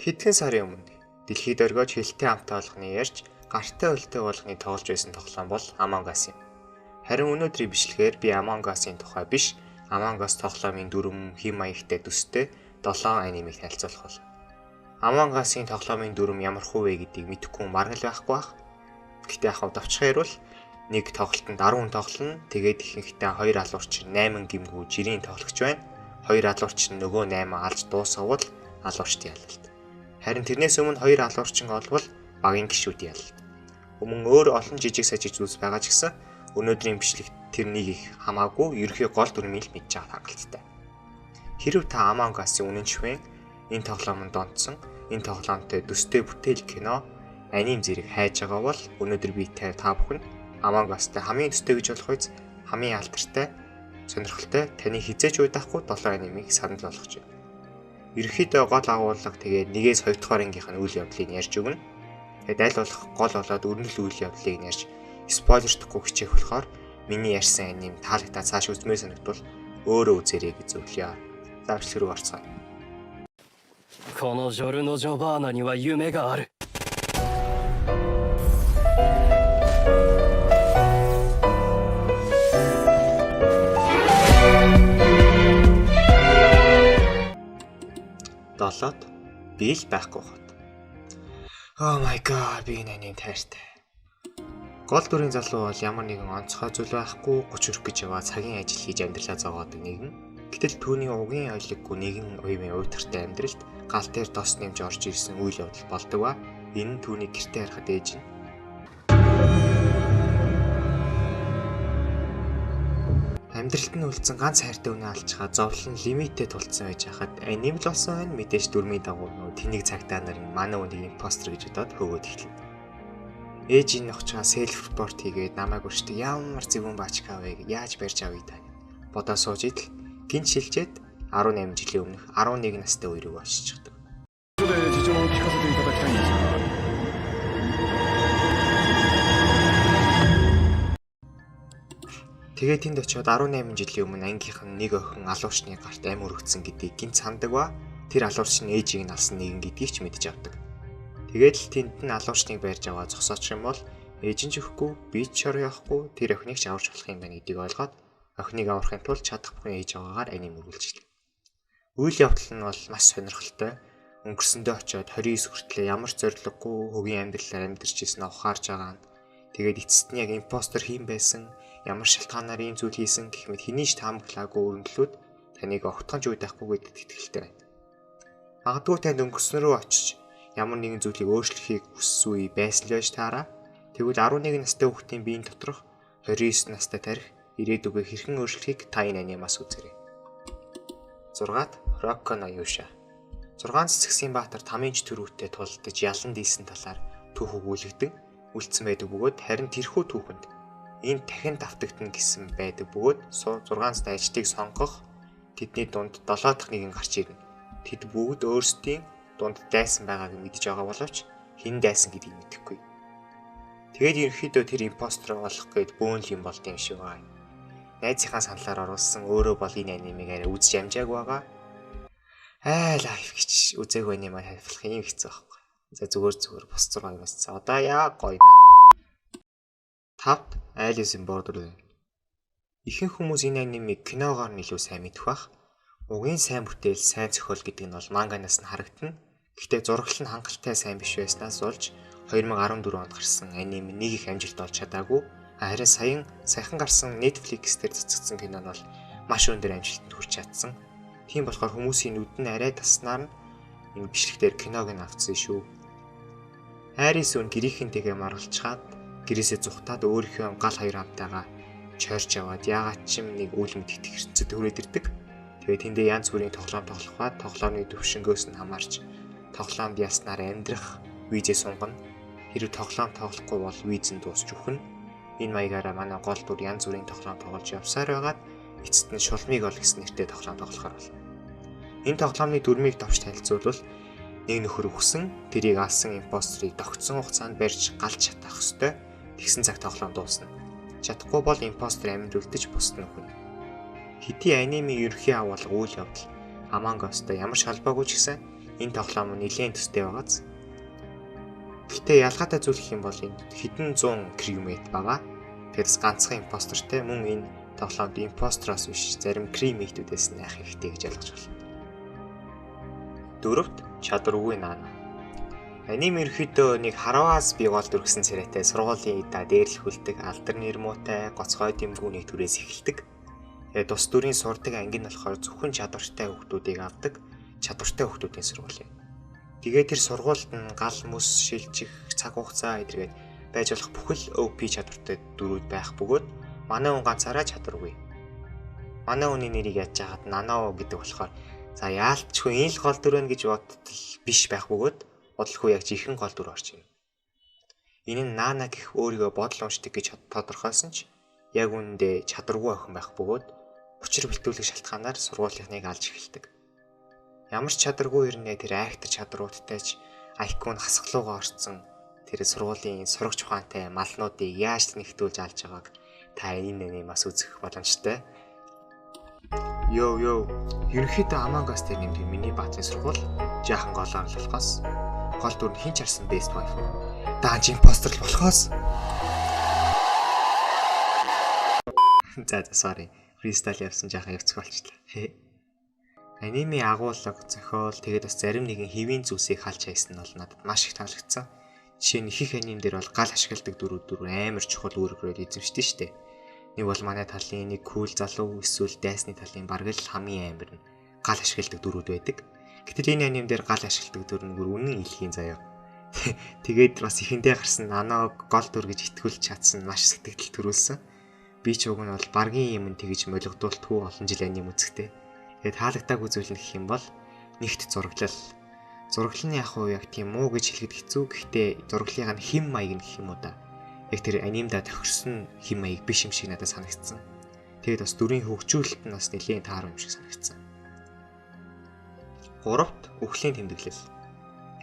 Хэдхэн сарын өмнө дэлхийд оргиож хэлтэй амтай болгоны ярьж, гартай хөлтэй болгоны тоглож байсан тоглоом бол Among Us юм. Харин өнөөдрийн бичлэгээр би Among Us-ын тухай биш, Among Us тоглоомын дүрэм, хэм маягтай төстэй 7 анимыг танилцуулах болно. Among Us-ын тоглоомын дүрэм ямар хүү вэ гэдгийг мэдэхгүй хүн бараг л байхгүй бах. Гэхдээ яг давчхан ярил нэг тоглолтод 10 хүн тоглоно. Тэгээд ихэнхдээ 2 алуурч 8 гимгүү жирийн тоглогч байна. 2 алуурч нь нөгөө 8 алж дуусгавал алуурчдын ялалт. Харин тэрнээс өмнө 2 алуурчин олвол багийн гишүүдийн ялалт. Өмнө өөр олон жижиг сажиг зүйлс байгаа ч гэсэн өнөөдрийн бичлэг тэр нэг их хамаагүй ерөнхий гол дүрмийг л мэдж байгаа хангалттай. Хэрв та Among Us-ын үнэн чивэн энэ тоглоомонд донтсон, энэ тоглоомтой төстэй бүтээл кино, аним зэрэг хайж байгаа бол өнөөдөр би та бүхэнд Among Us-тай хамгийн төстэй гэж болох үз хамгийн алдартай, сонирхолтой, таны хэзээ ч уйдахгүй 7 анимыг санал болгож байна. Ерөнхийдөө гол агуулга тэгээд нэгээс хоёр дахь ангийнх нь үйл явдлыг ярьж өгнө. Тэгээд аль болох гол болоод өрнөл үйл явдлыг ярьж спойлердохгүй хичээх болохоор миний ярьсан аним таалагдаа цааш үзмээр санагдвал өөрөө үзээрэй гэж зөвлөё. За бичлэг рүү орцгоё. このジョルノ・ジョバーナには夢がある。 Долоод би л байхгүй хот. Oh my god, би энэ аним тайртай. Гол дүрийн залуу бол ямар нэгэн онцгой зүйл байхгүй 30 хүрэх гэж яваа цагийн ажил хийж амьдралаа зовоодог нэгэн. Гэтэл түүний угийн ойлиггүй нэгэн уймын уйтгартай амьдралд гал дээр дос нэмж орж ирсэн үйл явдал болдог ба энэ нь түүний гэрте харахад ээж нь амьдралд нь үлдсэн ганц хайртай үнэ алчхаа зовлон лимиттэй тулцсан байж хахад аним л болсон байна, мэдээж дүрмийн дагуу нөө тэнийг цагтаа нар нь манай үнийг импостер гэж бодоод хөөгөөд эхэлнэ. Ээж энэ нөхцөө селф репорт хийгээд намайг өршдөг, ямар зөвүүн баачка вэ, яаж барьж авъя та гэд бодоо сууж идэл гинт шилжээд 18 жилийн өмнөх 11 настай үе рүү оччихдаг. で事情を聞かせていただきたいんですが。 Тэгээд тэнд очиод 18 жилийн өмнө ангийнх нь нэг охин алуурчны гарт амь өргөцсөн гэдгийг гинт сандаг ба тэр алуурч нь ээжийг нь алсан нэгэн гэдгийг ч мэдэж авдаг. Тэгээд л тэнд нь алуурчныг барьж аваа зогсоочих юм бол ээж нь ч өгөхгүй, би ч шор явахгүй, тэр охиныг ч аварч болох юм байна гэдгийг ойлгоод охиныг аврахын тулд чадах бүхэн ээж аваагаар аним үргэлжилнэ. Үйл явдал нь бол маш сонирхолтой. Өнгөрсөндөө очиод 29 хүртлээр ямар ч зорилгогүй хөгийн амьдралаар амьдарч ирсэн ухаарж байгаа нь тэгээд эцэст нь яг импостер хэн байсан, ямар шалтгаанаар ийм зүйл хийсэн гэх мэт хэний ч таамаглаагүй өрнөлүүд таныг огтхон ч уйдахгүй гэдэгт итгэлтэй байна. Магадгүй танд өнгөрсөн рүү очиж ямар нэгэн зүйлийг өөрчлөхийг хүссэн үе байсан л байж таараа. Тэгвэл 11 настай хүүхдийн биеийн доторх 29 настай тарих ирээдүгөө хэрхэн өөрчлөхийг та энэ анимаас үзээрэй. 6-ад Rokko no Yusha. 6 цэцгсийн баатар тамийн ч төрүүтэй тулдаж ялан дийлсэн талаар түүх өгүүлэгдэн үлдсэн байдаг бөгөөд харин тэрхүү түүхэнд энэ дахин давтагдана гэсэн байдаг бөгөөд 6 цэцтэй ажлыг сонгох тэдний дунд 7 дахь нэгэн гарч ирнэ. Тэд бүгд өөрсдийн дунд дайсан байгааг мэдэж байгаа боловч хэн дайсан гэдгийг мэдэхгүй. Тэгээд ерөнхийдөө тэр импостер болох гээд бөөн л юм болд юм шиг байна. Найзынхаа саналаар оруулсан өөрөө бол энэ анимыг арай үзэж амжаагүй байгаа. Аа live гэж үзээгүй анима хайрлах юм хэцүү байхгүй. За зүгээр зүгээр бус 6 юм бас. Одоо яа гоё. 5 Alice in Borderland. Ихэнх хүмүүс энэ анимыг киногоор нь илүү сайн мэдэх бах. Угийн сайн бүтээл, сайн зохиол гэдэг нь бол манганаас нь харагдана. Гэхдээ зураглал нь хангалттай сайн биш байснаас болж 2014 онд гарсан аним нэг их амжилт олж чадаагүй. Харин саяхан саяхан гарсан Netflix дээр цацагдсан кино нь бол маш өндөр амжилтанд хүрч чадсан. Тийм болохоор хүмүүсийн нүд нь арай таснаар нь энэ бичлэг дээр киног нь авцсан шүү. Айрис үн гэрийнхэнтэйгээ маргалчгаад гэрээсээ зугтаад өөрийнхөө гал хоёр хамтайгаа чойрч яваад яагаад ч юм нэг үл мэдэгдэх ертөнцид хүрээд ирдэг. Тэгээд тэндээ янз бүрийн тоглоом тоглох ба тоглоомны төвшөнгөөс нь хамаарч тоглоомд яснаар амьдрах визээ сунгана. Хэрв тоглоом тоглохгүй бол виз нь дуусч үхнэ. Энэ маягаараа манай гол дүр янз бүрийн тоглоом тоглож явсаар байгаад эцэст нь шулмыг ол гэсэн нэртэй тоглоом тоглохоор болно. Энэ тоглоомны дүрмийг товч танилцуулбал нэг нөхөр үхсэн, тэрийг алсан импостерыг тогтсон хугацаанд барьж галж шатаах ёстой. Тэгсэн цаг тоглоом дуусна. Чадахгүй бол импостер амьд үлдэж бусд нь үхнэ. Хэдий анимын ерөнхий агуулга үйл явдал Among Us-тай ямар ч холбоогүй ч гэсэн Энэ тоглоом нь нэлээд төстэй байгааз. Гэхдээ ялгаатай зүйл гэх юм бол энд хэдэн зуун crewmate байгаа. Тэгэхээр ганцхан impostor тэй, мөн энэ тоглоомд impostor оос биш зарим crewmate-үүдээс нь айх хэрэгтэй гэж ойлгож байна. Дөрөвт чадваргүй Нана. Аниме ерөөхдөө нэг харваас би гол дүр гэсэн царайтай сургуулийн да дээрлэхүүлдэг, алдар нэр муутай, гоцгой дэмгүү нэг төрөөс эхэлдэг. Тэгээ тус дүрийн сурдаг анги нь болохоор зөвхөн чадвартай хүүхдүүдийг авдаг чадвартай хүүхдүүдийн сургууль юм. Тэгээ тэр сургуульд нь гал мөс шилжих, цаг хугацаа эдэргээд байж болох бүхэл OP чадвартай дүрүүд байх бөгөөд манай хүн ганцаараа чадваргүй. Манай хүний нэрийг яаж яагаад Нанао гэдэг болохоор за яалтчгүй энэ л гол дүр байна гэж бодтол биш байх бөгөөд удалгүй яг жинхэнэ гол дүр орж ирнэ. Энэ нь Нана гэх өөрийгөө бодол уншдаг гэж тодорхойлсон ч яг үүндээ чадваргүй охин байх бөгөөд учир бэлтүүлэх шалтгаанаар сургуулийнхныг алж эхэлдэг. Ямар ч чадваргүй ирнэ тэр айхтар чадруудтай ч IQ нь хасгалуугаа орцсон тэр сургуулийн сурагч ухаантай малнуудыг яаж тэнхтүүлж алж байгааг та энэ нэ бас үзэх боломжтой. Йоо йоо, ерөнхийдөө Among Us дээр нэмдэг миний баатрын сургууль жаахан голоор л болохоос гол дүр нь хэн ч харсан best wife. Даанч impostor л болохоос. За за sorry. Freestyle явсан жаахан явцг болчихлоо. Аниме агуулга, зохиол тэгээд бас зарим нэгэн хэвийн зүйлсийг халж хайсан нь бол надад маш их таалагдсан. Жишээ нь их аним дээр бол гал ашигладаг дүрүүд дүр амар чухал үүрэг эзэмшдэг шүү дээ. Нэг бол манай талын нэг кул залуу эсвэл дайсны талын бараг л хамгийн амар нь гал ашигладаг дүрүүд байдаг. Гэтэл энэ аним дээр гал ашигладаг дүр нь бүр үнэн илхийн заяа. Тэгээд бас ихэндээ гарсан наног гол дүр гэж итгүүлж чадсан маш сэтгэл төрүүлсэн. Би ч уг нь бол баргийн юм тэгж молигдуултгүй олон жил аним үзэхтэй. Тэгээд таалагдаагүй зүйл нь гэх юм бол нэгт зураглал. Зураглал нь яг уу яг тийм муу гэж хэлэхэд хэцүү. Гэхдээ зураглалын нь хэм маяг нь гэх юм уу да. Яг тэр анимда тохирсон хэм маяг биш юм шиг надад санагдсан. Тэгээд бас дүрийн хөгжүүлэлт нь бас нэлээд тааруу юм шиг санагдсан. Гуравт үхлийн тэмдэглэл.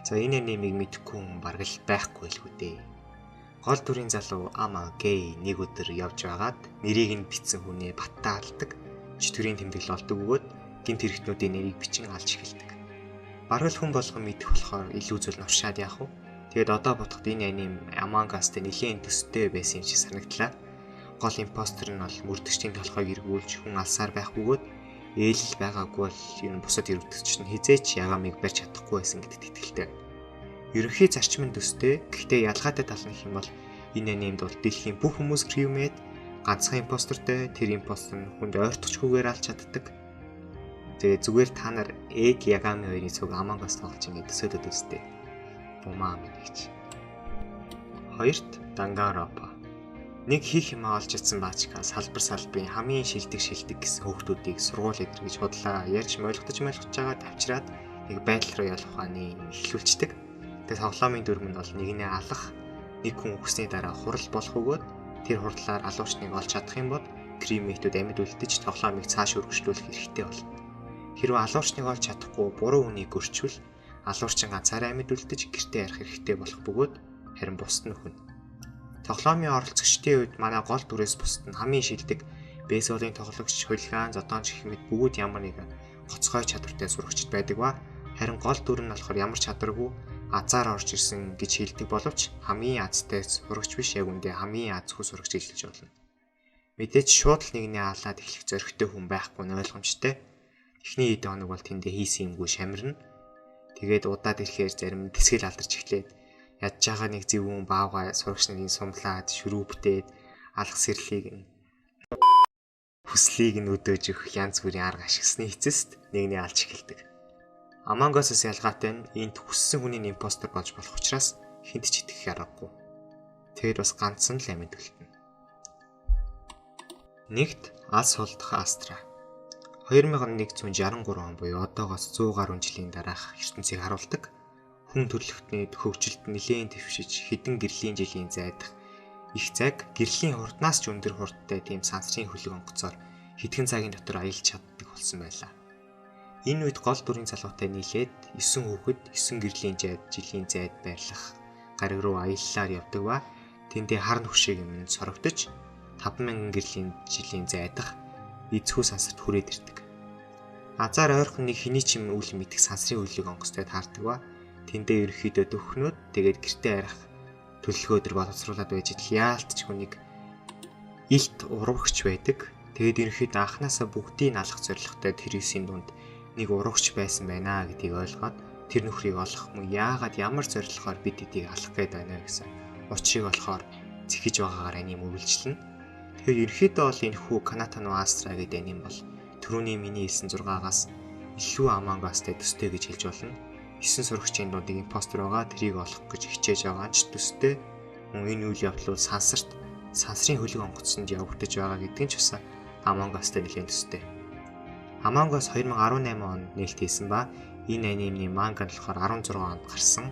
За энэ анимыг мэдэхгүй хүн бараг л байхгүй л хүү дээ. Гол дүрийн залуу Ама Гей нэг өдөр явж байгаад нэрийг нь бичсэн хүнээ баттаа алдаг. Чөтгөрийн тэмдэглэл олдог бөгөөд гэмт хэрэгтнүүдийн нэрийг бичин алж эхэлдэг. Бараг л хүн болгон мэдэх болохоор илүү зүйл нуршаад яах вэ? Тэгээд одоо бодоход энэ аним Among Us-тэй нэлээд төстэй байсан юм шиг санагдлаа. Гол impostor нь бол мөрдөгчдийн толгойг эргүүлж хүн алсаар байх бөгөөд ээлэл байгаагүй бол ер нь бусад эргүүлэгч нь хизээч Ягамыг барьж чадахгүй байсан гэдэгт итгэлтэй. Ерөнхий зарчим нь төстэй. Гэхдээ ялгаатай тал нь гэх юм бол энэ анимд бол дэлхийн бүх хүмүүс crewmate, ганцхан impostor тэй, тэр impostor нь хүнд ойртохгүйгээр алж чаддаг. Тэгээ зүгээр та нар Эг Ягами хоёрын цуг Among Us тоглож ингээд төсөөлөд үзтээ. Бумаа минь гэж. Хоёрт Danganronpa. Нэг хийх юмаа олж чадсан баачка салбар салбарын хамгийн шилдэг шилдэг гэсэн хүүхдүүдийг сургууль эдэр гэж худлаа ярьж молигдож молигдож байгаа тавчраад нэг байдал руу ялах ухааны эхлүүлцдэг. Тэгээ тоглоомын дүрм нь бол нэгнээ алах, нэг хүн үхсний дараа хурал болох бөгөөд тэр хурлаар алуурчныг олж чадах юм бол crewmate үүд амьд үлдэж тоглоомыг цааш өргөжлүүлэх эрхтэй болно. Хэрвээ алуурчныг олж чадахгүй буруу хүнийг гөрчвөл алуурчин ганцаараа амьд үлдэж гэртээ ярих эрхтэй болох бөгөөд харин бусд нь хүн. Тоглоомын оролцогчдын үед манай гол дүрээс бусд нь хамгийн шилдэг бейсболын тоглогч, хулиган, зодоонч гэх мэт бүгд ямар нэгэн гоцгой чадвартай сурагчид байдаг ба харин гол дүр нь болохоор ямар чадваргүй азар орж ирсэн гэж хэлдэг боловч хамгийн азтай сурагч биш яг үндэ хамгийн азгүй сурагч гэж хэлж болно. Мэдээж шууд л нэгнээ алаад эхлэх зоригтой хүн байхгүй нь ойлгомжтой. Эхний хэдэн хоног бол тэндээ хийсэн юмгүй шамирна. Тэгээд удаад ирэхээр зарим тэсгэл алдарч эхлээд ядж байгаа нэг зөвүүн баавгай сурагч нарын сумлаад шүрүүбдээд алах сэрлийг нь хүслийг нь өдөөж өгөх янз бүрийн арга ашигласны эцэст нэгний алж эхэлдэг. Among Us-аас ялгаатай нь энд хүссэн хүний impostor болж болох учраас хүнд ч итгэх аргагүй. Тэгээд бас ганцхан л амьд үлдэнэ. Нэгт алс холдох Астра. 2163 он буюу одоогоос 100 гаруй жилийн дараах ертөнцийг харуулдаг. Хүн төрөлхтний хөгжилд нэлээн дэвшиж хэдэн гэрлийн жилийн зайдах их зайг гэрлийн хурднаас ч өндөр хурдтай тийм сансрын хөлөг онгоцоор хэдхэн цагийн дотор аялж чаддаг болсон байлаа. Энэ үед гол дүрийн залуутай нийлээд 9 хүүхэд 9 гэрлийн зайд жилийн зайд байрлах гариг руу аяллаар явдаг ба тэндээ хар нүхшиг юм сорогдож 5000 гэрлийн жилийн зайдах эзхүү сансарт хүрээд ирдэг. Азаар ойрхон нэг хэний ч юм үл мэдэх сансрын хөлөг онгоцтой таардаг ба. Тэндээ ерөөхдөө дөхнөөд тэгээд гэртээ харих төлөвлөгөө өдр боловсруулад байж идэл яалтчгүй нэг илт урвагч байдаг. Тэгээд ерөөхдөө анханасаа бүгдийг алах зорилготой тэр 9-ийн дунд нэг урвагч байсан байна гэдгийг ойлгоод тэр нөхрийг олох мөн яагаад ямар зорилгоор бид эдийг алах гээд байна вэ гэсэн учрыг олохоор зэхэж байгаагаар аним үргэлжлэнэ. Тэгэхээр ерөөхдөө бол энэ хүү Каната но Астра гэдэг аним бол түрүүний миний хэлсэн 6-аас илүү Among Us-тай төстэй гэж хэлж болно. 9 сурагчийн дунд нэг impostor байгаа. Тэрийг олох гэж хичээж байгаа ч төстэй. Мөн энэ үйл явдал бол сансарт сансрын хөлөг онгоцонд явагдаж байгаа гэдэг нь ч бас Among Us-тай нэлээд төстэй. Among Us 2018 онд нээлт хийсэн ба энэ анимны манга нь болохоор 16 онд гарсан.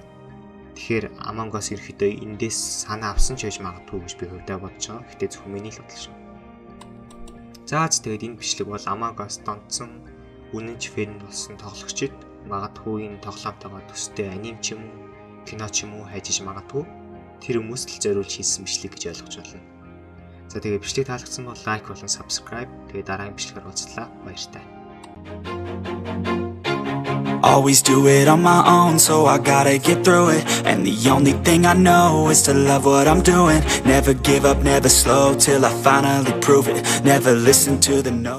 Тэгэхээр Among Us ерөөхдөө эндээс санаа авсан ч байж магадгүй гэж би хувьдаа бодож байгаа. Гэхдээ зөвхөн миний л бодол шүү. За тэгээд энэ бичлэг бол Among Us донтсон үнэн ч fan болсон тоглогчид магадгүй энэ тоглоомтойгоо төстэй аним ч юм уу, кино ч юм уу хайж магадгүй тэр хүмүүст л зориулж хийсэн бичлэг гэж ойлгож байна. За, тэгээд бичлэг таалагдсан бол like болон subscribe. Тэгээд дараагийн бичлэгээр уулзлаа. Баяртай. Always do it on my own, so I gotta get through it. And the only thing I know is to love what I'm doing. Never give up, never slow, till I finally prove it. Never listen to the no.